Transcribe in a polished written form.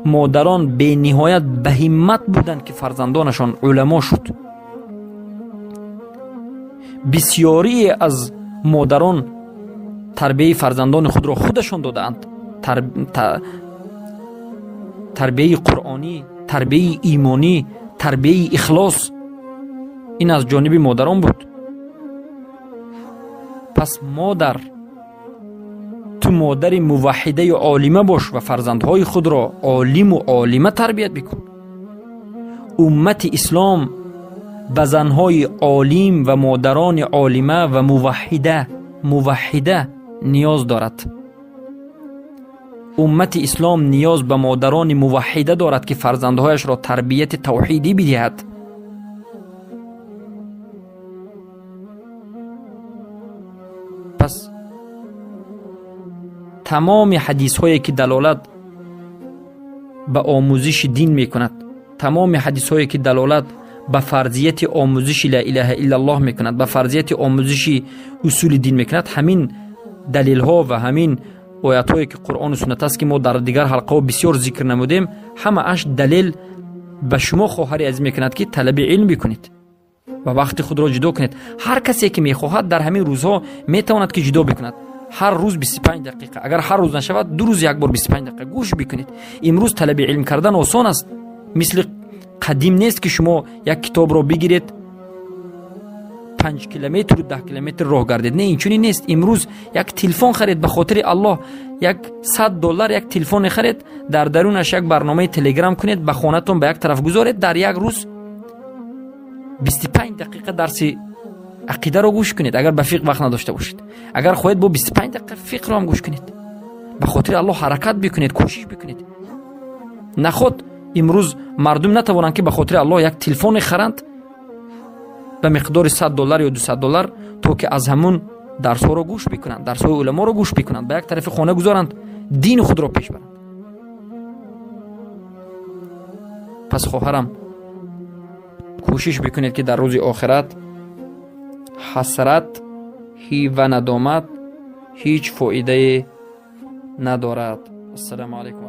Модарон бениҳоят ба ҳиммат буданд, ки фарзандонашон уламо шуд. Бисёрие аз модарон тарбияи фарзандони худро худашон додаанд. Тарбияи қуръонӣ, тарбияи имонӣ, тарбияи ихлос ин аз ҷониби модарон буд. Пас модар, ту модари муваҳҳидаю олима бош ва фарзандҳои худро олиму олима тарбият бикун. Уммати ислом ба занҳои олим ва модарони олима ва муваҳҳида ниёз дорад. Уммати ислом ниёз ба модарони муваҳҳида дорад, ки фарзандҳояшро тарбияти тавҳидӣ бидиҳад. Пас тамоми ҳадисҳое ки далолат ба омӯзиши дин мекунад, тамоми ҳадисҳое ки далолат ба фарзияти омӯзиши ла илаҳа иллаллоҳ мекунад, ба фарзияти омӯзиши усули дин мекунад, ҳамин далелҳо ва ҳамин оятҳое ки Қуръону суннат аст, ки мо дар дигар ҳалқаҳо бисёр зикр намудем, ҳамааш далел ба шумо хоҳари азиз мекунад, ки талаби илм бикунед ва вақти худро ҷудо кунед. Ҳар касе ки мехоҳад дар ҳамин рӯзҳо метавонад ки ҷудо бикунад. Ҳар рӯз 25 дақиқа, агар ҳар рӯз нашавад, 2 рӯз як бор 25 дақиқа гӯш бикунед. Имрӯз талаби илм кардан осон аст, мисли қадим нест ки шумо як китобро бигиред, 5 километру 10 километр роҳ гардед. Не, инчунин нест. Имрӯз як телефон харед ба хотири Аллоҳ, як $100 як телефоне харед, дар дарунаш як барномаи телеграм кунед, ба хонатон ба як тараф гузоред, дар як рӯз 25 дақиқа дарси ақидаро гӯш кунед, агар ба фиқҳ вақт надошта бошед. Агар хоҳед бо 25 дақиқа фиқҳро ҳам гӯш кунед. Ба хотири Аллоҳ ҳаракат бикунед, кӯшиш бикунед. Наход имрӯз мардум натавонанд ки ба хотири Аллоҳ як телефоне харанд ба миқдори $100 ё $200, то ки аз ҳамун дарсҳоро гӯш бикунанд, дарсҳои уламоро гӯш бикунанд, ба як тарафи хона гузоранд, дини худро пеш баранд. Пас хоҳарам, кӯшиш бикунед ки дар рӯзи охират ҳасрат ва надомат ҳеҷ фоидае надорад. Ассалому алайкум.